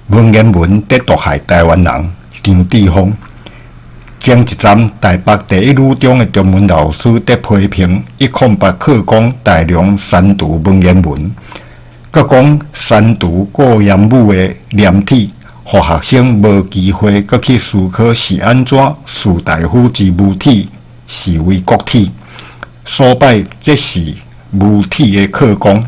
文言文佇毒害台灣人。張智峰前一站，台北第一女中的中文老師佇批評108課綱大量刪除文言文，閣講刪除顧炎武的廉體，予學生無機會閣去思考是按怎士大夫之無體是為國體。所擺這是無體的課綱。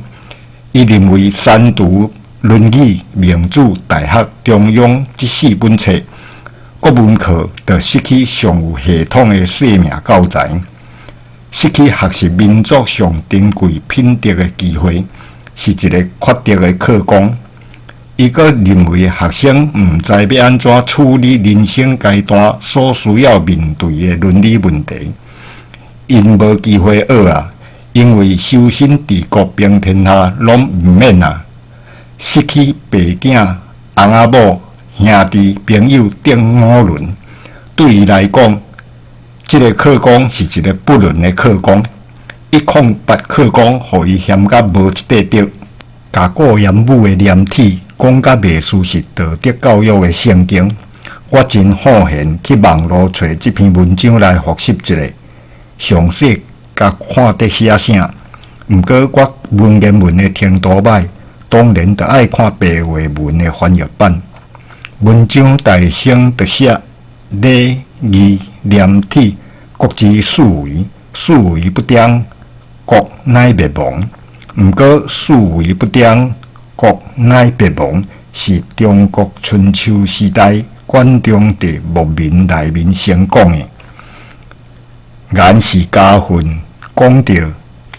伊認為刪除《論語》《孟子》《大學》《中庸》這四本冊，國文課就失去上有系統的生命教材，失去學習民族上珍貴品德的機會，是一個缺德的課綱。伊閣認為學生毋知欲按怎處理人生階段所需要面對的倫理問題，𪜶無機會學啊，因為修身治國平天下攏毋免啊，失去爸囝、翁仔某、兄弟、朋友等五倫，對伊來講，這个課綱是一个不倫的課綱。108課綱，予伊嫌甲無一塊得，共顧炎武的廉體講甲袂輸是道德教育的聖經。我真好閒去網路揣這篇文章來複習一下，詳細共看得寫啥。毋過我文言文的程度䆀，當然著愛看白話文的翻譯版。文章大先著寫禮義廉恥，國之四維，四維不張，國乃滅亡。毋過四維不張，國乃滅亡，是中國春秋時代管仲佇牧民內面先講的。顏氏家訓講著，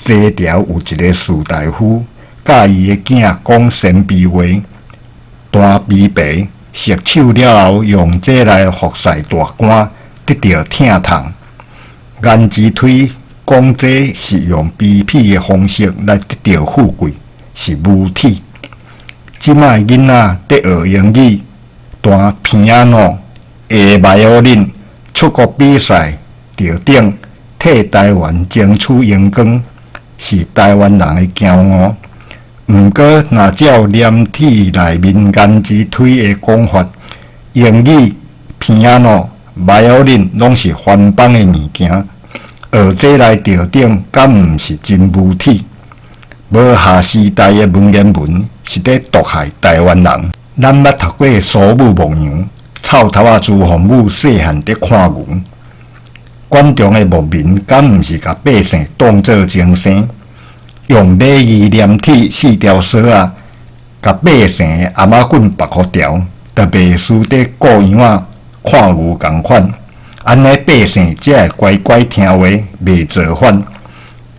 齊朝有一个士大夫，佮伊的囝講鮮卑話，彈琵琶。熟手了後，用這來服侍大官，得著疼痛。顏之推講這是用卑鄙的方式來得著富貴，是無體。這擺囡仔佇學英語、彈 piano、下 violin、出國比賽得獎，替台灣爭取榮光，是台灣人的驕傲。毋過，若照廉體內面顏之推的講法，英語、piano、violin 攏是番邦的物件，學這來得獎，敢毋是真無體？無下時代的文言文是佇毒害台灣人。咱捌讀過蘇武牧羊，臭頭仔朱鳳母細漢佇看牛，管仲的牧民敢毋是共百姓當做精生？用禮義廉恥四條索仔，共百姓的頷仔棍縛予牢，就袂輸佇顧羊仔看牛仝款。按呢百姓才會乖乖聽話，袂造反。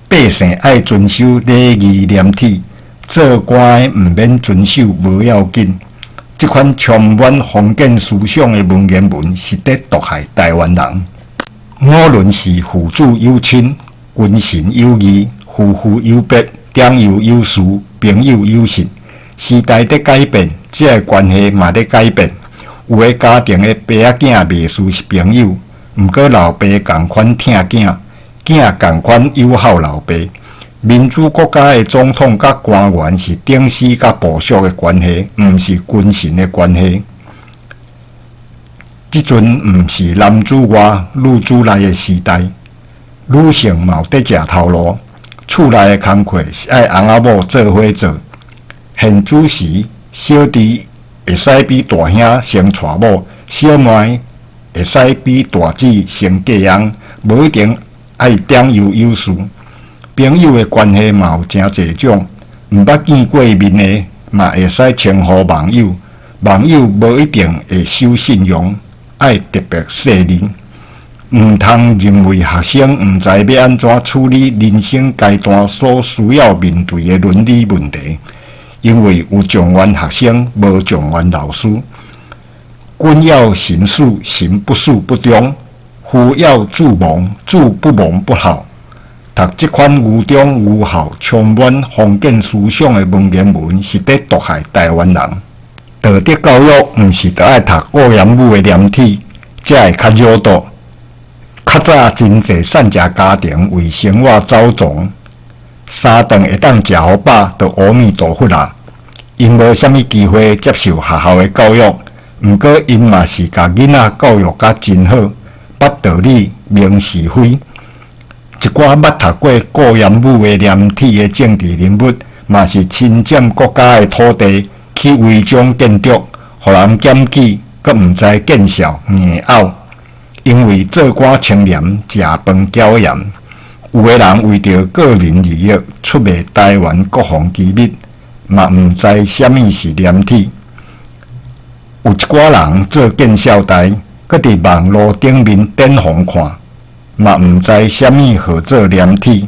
百姓愛遵守禮義廉恥，做官的毋免遵守無要緊。這款充滿封建思想的文言文，是佇毒害台灣人。五倫是父子有親，君臣有義，夫婦有別，長幼有序，朋友有信。時代佇改變，這个關係嘛佇改變。有的家庭的爸仔囝袂輸是朋友，毋過老爸仝款疼囝，囝仝款友好老爸。民主國家的總統佮官員是頂司佮部屬的關係，毋是君臣的關係。這陣毋是男主外女主內的時代，女性嘛有佇食頭路。厝內的工課是愛翁仔某做伙做。現主時，小弟會使比大兄先娶某，小妹會使比大姊先嫁翁，無一定愛長幼有序。朋友的關係嘛有誠濟種，毋捌見過面的嘛會使稱呼網友。網友無一定會守信用，愛特別細膩。毋通認為學生毋知欲按怎處理人生階段所需要面對的倫理問題，因為有狀元學生，無狀元老師。君要臣死，臣不死不忠；夫要子亡，子不亡不孝。讀這款愚忠愚孝、充滿封建思想的文言文，是佇毒害台灣人。道德教育毋是著愛讀顧炎武的廉體，才會較惹毒。較早真濟散食家庭為生活走傱，三頓會當食予飽，就阿彌陀佛啦。𪜶無啥物機會接受學校的教育，毋過𪜶嘛是共囡仔教育甲真好，捌道理，明是非。一寡捌讀過顧炎武的廉恥的政治人物，嘛是侵佔國家的土地，起違章建築，予人檢舉，閣毋知見笑硬拗。因為做官清廉，食飯繳鹽。有的人為著個人利益出賣台灣國防機密，嘛毋知啥物是廉恥。有一寡人做見笑代，閣佇網路頂面點予看，嘛毋知啥物號做廉恥。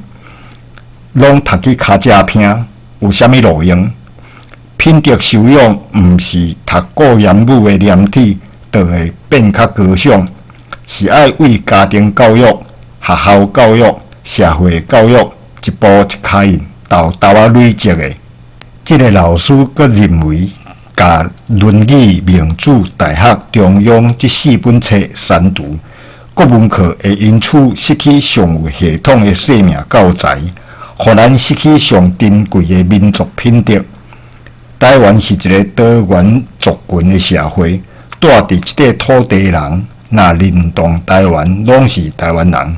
攏讀去跤脊拼，有啥物路用？品德修養毋是讀顧炎武的廉恥，就會變較高尚，是愛為家庭教育、學校教育、社會教育一步一跤印，沓沓仔累積的。這个老師閣認為，共《論語》、《孟子》、《大學》、《中庸》這四本冊刪除，國文課會因此失去上有系統的生命教材，予咱失去上珍貴的民族品德。台灣是一个多元族群的社會，住佇這塊土地的人，若認同台灣，攏是台灣人。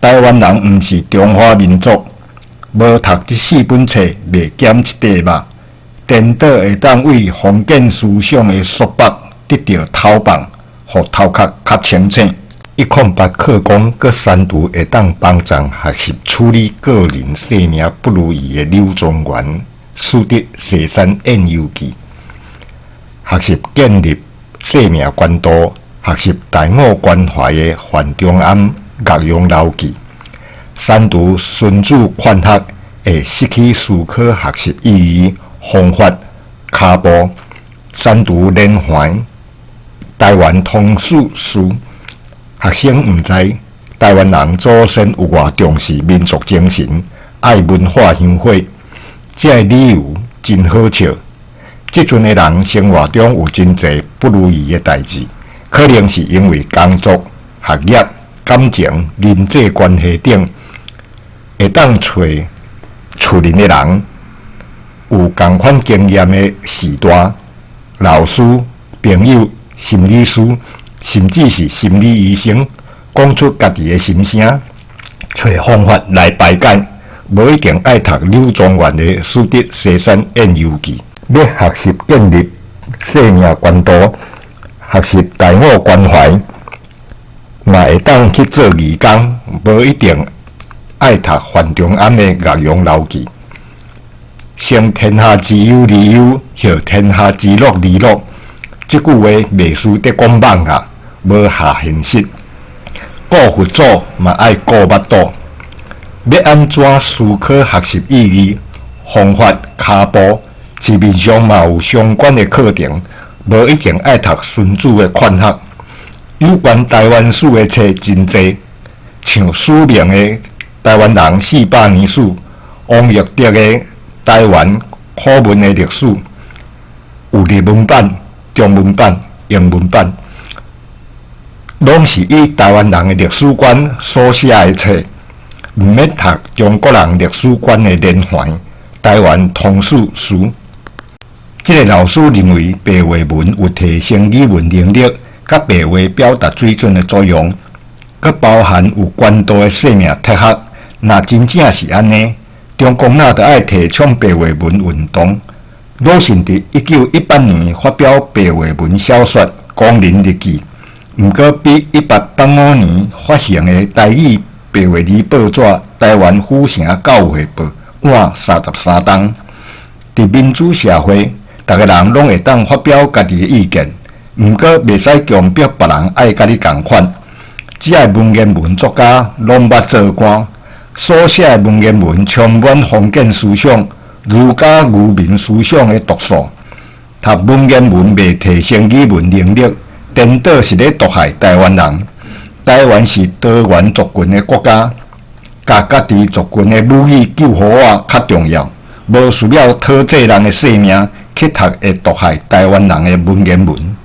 台灣人毋是中華民族，無讀這四本冊，袂減一塊肉。顛倒會當為封建思想的束縛得著偷放，予頭殼較清醒。108課綱閣刪除會當幫助學習處理個人生命不如意的柳宗元使得西山宴遊記，學習建立生命觀度，學習大我關懷的范仲淹岳陽樓記，刪除孫子勸學會失去思考學習意義方法跤步，刪除連環台灣通史書，學生毋知台灣人祖先有偌重視民族精神，愛文化香火，這个理由真好笑。這陣的人生活中有真濟不如意的代誌，可能是因為工作、學業、感情、人際關係等，會當揣厝裡的人，有仝款經驗的序大、老師、朋友、心理師，甚至是心理醫生，講出家己的心聲，揣方法來排解，無一定愛讀柳宗元的《使得西山宴遊記》。欲學習建立生命觀度，學習大我關懷，嘛會當去做義工，無一定愛讀范仲淹的《岳陽樓記》。先天下之憂而憂，後天下之樂而樂。這句話袂輸得講蠓仔，無下現實。顧佛祖嘛愛顧腹肚。欲按怎思考學習意義、方法、跤步，市面上嘛有相關的課程，無一定愛讀孫子的勸學。有關台灣史的冊真濟，像史明的《台灣人四百年史》，王育德的《台灣可聞的歷史》，有日文版、中文版、英文版，攏是以台灣人的歷史觀所寫的冊，毋免讀中國人歷史觀的連環《台灣通史書》。這个老師認為白話文有提升語文能力佮白話表達水準的作用，閣包含有高度的生命哲學。若真正是按呢，中共若著愛提倡白話文運動。魯迅佇1918年發表白話文小說《工人日記》，毋過比1885年發行的台語白話字報紙《台灣府城教會報》晚33冬。佇民主社會，逐个人攏會當發表家己的意見，毋過袂使強迫別人愛佮你仝款。這个文言文作家攏捌做官，所寫的文言文充滿封建思想、儒家愚民思想的毒素。讀文言文袂提升語文能力，顛倒是咧毒害台灣人。台灣是多元族群的國家，共家己族群的母語救予我較重要，無需要討債人的性命去讀會毒害台灣人的文言文。